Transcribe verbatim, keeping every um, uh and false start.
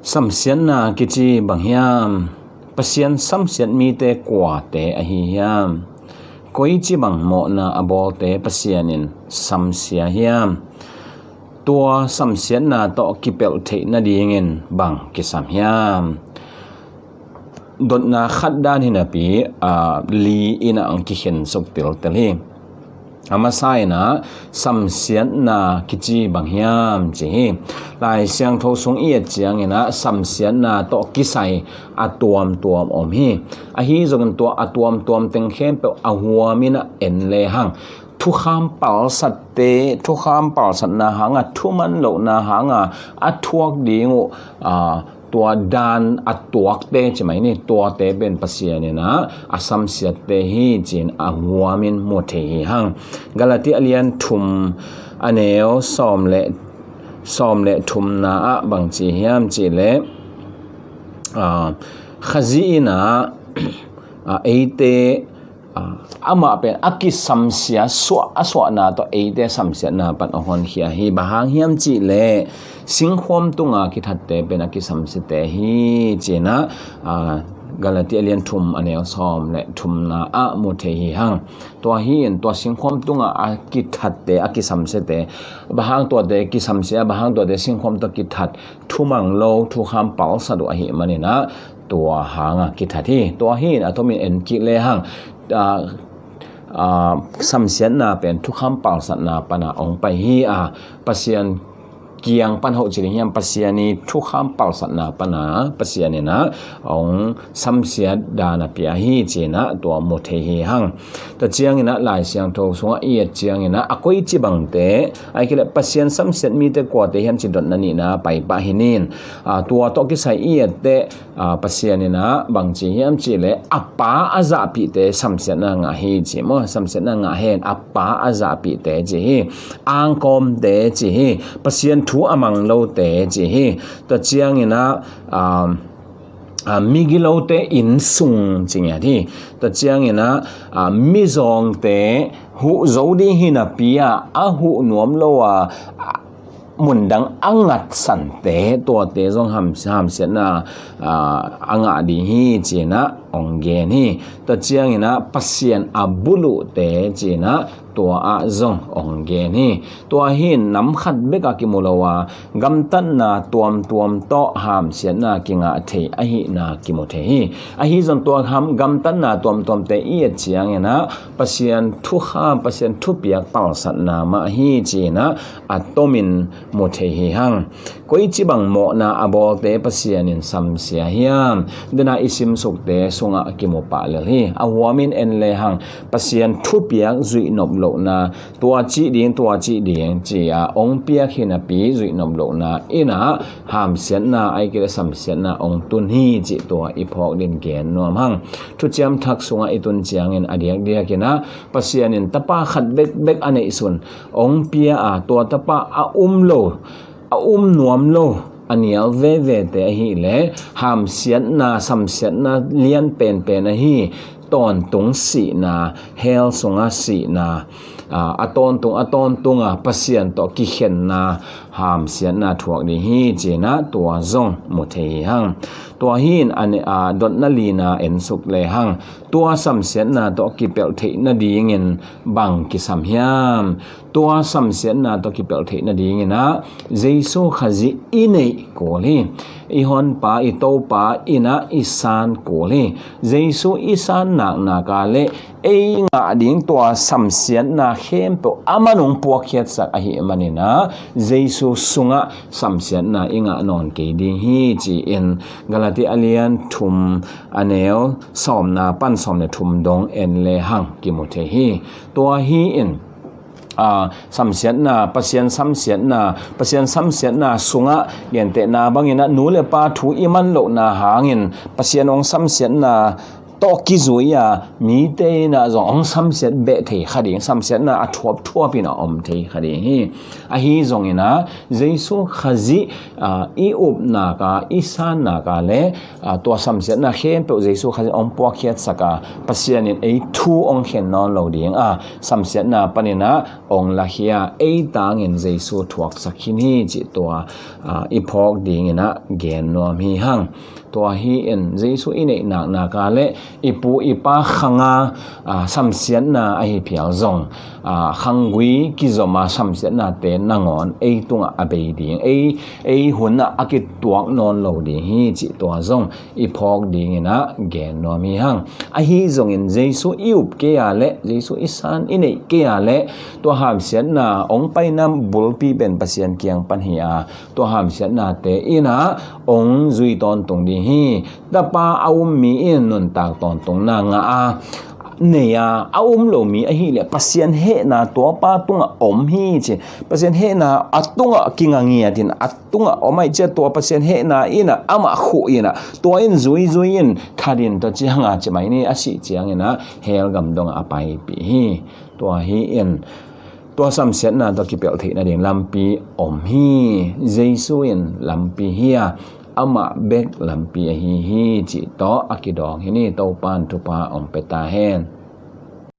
Samsiatna kici bang hiam? Pasian samsiat mite kuate ahi hiam? Koici bang mawhna a bawlte Pasian in samsia hiam? Tua samsiatna tawh kipelh theih nadingin bang kisam hiam? Dotna khat dan hinapi a li in ah ang kikhen suk tiltel hi. A masa in ah samsiatna kici bang hiam ci hi. Lai Siangtho sung i et ciangin ah samsiatna tawh kisai a tuamtuam om hi. Ahi zongin tua a tuamtuam teng khempeuh a huam in ah en lehang thukham palsatte, thukham palsatna hanga thuman lohna hanga a thuak ding uh a tua dan a tuakte ci mai ni, tuate pen Pasian in ah a samsiatte hi ci-in a huamin mu thei hi hang. Galati a lian thum a neu sawm le sawm le thumna ah bang ci hiam ci le, a, Khazih in ah a, eite a, amah pen a kisamsia suah a suahna tawh eite samsiatna pan a honkhia hi. Bang hang hiam ci le singkhuam tunga kithatte pen a kisamsiate hi ci-in ah, a, Galati a lian thum a neu sawm le thumna ah mu thei hi hang. Tua hi in tua singkhuam tunga a kithatte a kisamsiate, bang hang tuate kisamsia, bang hang tuate singkhuam tawh kithat, thumang lo, thukham palsat uh ahih manin ah tua hanga kithat hi. Tua hi in a tomin en kik lehang, a, a, samsiatna pen thukham palsatna pana ong pai hi a, Pasian kiang pan hoh ci ding hiam, Pasian i thukham palsatna pana Pasian in ah ong samsiat dan a pia hi ci-in ah tua mu thei hi hang. Tua ciangin ah Lai Siangtho sungah i et ciangin ah a koici bangte, ahih kei leh Pasian samsiat mite kuate hiam ci dotna nihna pai pah hi nin, a, tua tawh kisai i et teh, a, Pasian in ah bang ci hiam ci le a Pa a zahpihte samsiatna ngah hi ci maw, samsiatna ngah hen, a Pa a zahpihte ci hi. Angkawmte ci hi. Pasian thu a mang lote ci hi. Tua ciangin ah, a, a, migilote innsung ci ngiat hi. Tua ciangin ah, a, mizawngte huh zo ding hi napi ah a huh nuam lo a, a, mundang a ngatsante, tuate zong ham-, hamsiatna, a, a ngah ding hi ci-in ah ong gen hi. Tua ciangin ah Pasian a buluhte ci-in ah tua ah zong ong gen hi. Tua hi in nam khat bek a kimu lo a, gamtatna tuamtuam tawh hamsiatna kingah thei ahihna kimu thei hi. Ahi zong tua ham-, gamtatna tuamtuamte i et ciangin ah Pasian thukham, Pasian thupiak palsatna mah hi ci-in ah a tomin mu thei hi hang. Koici bang mawhna a bawlte Pasian in samsia hiam? Dena i simsukte sungah kimu pah lel hi. A huamin en lehang Pasian thupiak zuih nop lohna, tua cih ding, tua cih ding ci-a ong piak hi napi zuih nop lohna in ah hamsiatna, ahih kei leh samsiatna ong tun hi cih tua i phawk ding gen nuam hang. Thuciam Thak sungah i tun ciangin a diakdiakin ah Pasian in Tapa khat bekbek a neihsun ong pia a, tua Tapa a um lo, a um nuam lo, a nial vevete ahih leh hamsiatna, samsiatna lian penpen ahi, tawntung sihna, hell sunga sihna, a, a tawntung, a tawntunga Pasian tawh kikhenna, hamsiatna thuak ding hi ci-in ah tua zong mu thei hi hang. Tua hi in a ne-, a, dotna lina ensuk lehang, tua samsiatna tawh kipelh theih nadingin bang kisam hiam? Tua samsiatna tawh kipelh theih nadingin ah Jesu Khazih i neih kul hi. I honpa, i Topa in ah i san kul hi. Jesu i san naknak a leh ei ngah ding tua samsiatna khempeuh aman ong puakkhiatsak ahih manin ah Jesu sungah samsiatna i ngah nawn kei ding hi ci-in Galati a lian thum a neu sawmna pan sawm le thum dong en lehang kimu thei hi. Tua hi in, a, samsiatna, Pasian samsiatna, Pasian samsiatna sungah gentehna bangin ah nu le pa thu i man lohna hangin Pasian ong samsiatna awk kizui a, mite in ah zong hong samsiat beh thei kha ding, samsiatna a thuapthuap in a om thei kha ding hi. Ahi zongin ah Jesu Khazih, aa, i upnak a, i sannak a le, aa, tua samsiatna khempeuh Jesu Khazih hong puakkhiatsak a, Pasian in ei thu hong khen nawn lo ding a, samsiatna panin ah hong lakhia, ei tangin Jesu thuaksak khin hi cih tua, aa, i phawk dingin ah gen nuam hi hang. Tua hi in Jesu i neih naknak a le i pu i pa khanga, aa, samsiatna ahi phial zong, aa, khanggui kizom a samsiatnate nangawn ei tungah a bei ding, ei, ei hun ah a kituak nawn lo ding hi cih tua zong i phawk dingin ah gen nuam hi hang. Ahi zongin Jesu i up kei a le, Jesu i san i neih kei a le, tua hamsiatna hong paina bulpi pen Pasian kiang pan hi a, tua hamsiatnate in ah hong zui tawntung ding hi. Tapa a um mi in nuntak tawntungna ngah a, nei a, a um lo mi ahih leh Pasian hehna tuapa tungah om hi ci. Pasian hehna a tungah kinga ngiat in, a tungah om ahih ciang tua Pasian hehna in ah amah khuh in ah, tua in zuizui in that in, tua ciang a ci mai ni, a sih ciangin ah hell gam dongah a paipih hi. Tua hi in tua samsiatna tawh kipelh theih nading lampi om hi. Jesu in lampi hi a, amah bek lampi ahi hi cih tawh a kidawng hi ni. Topa'n thupha hong pia ta hen.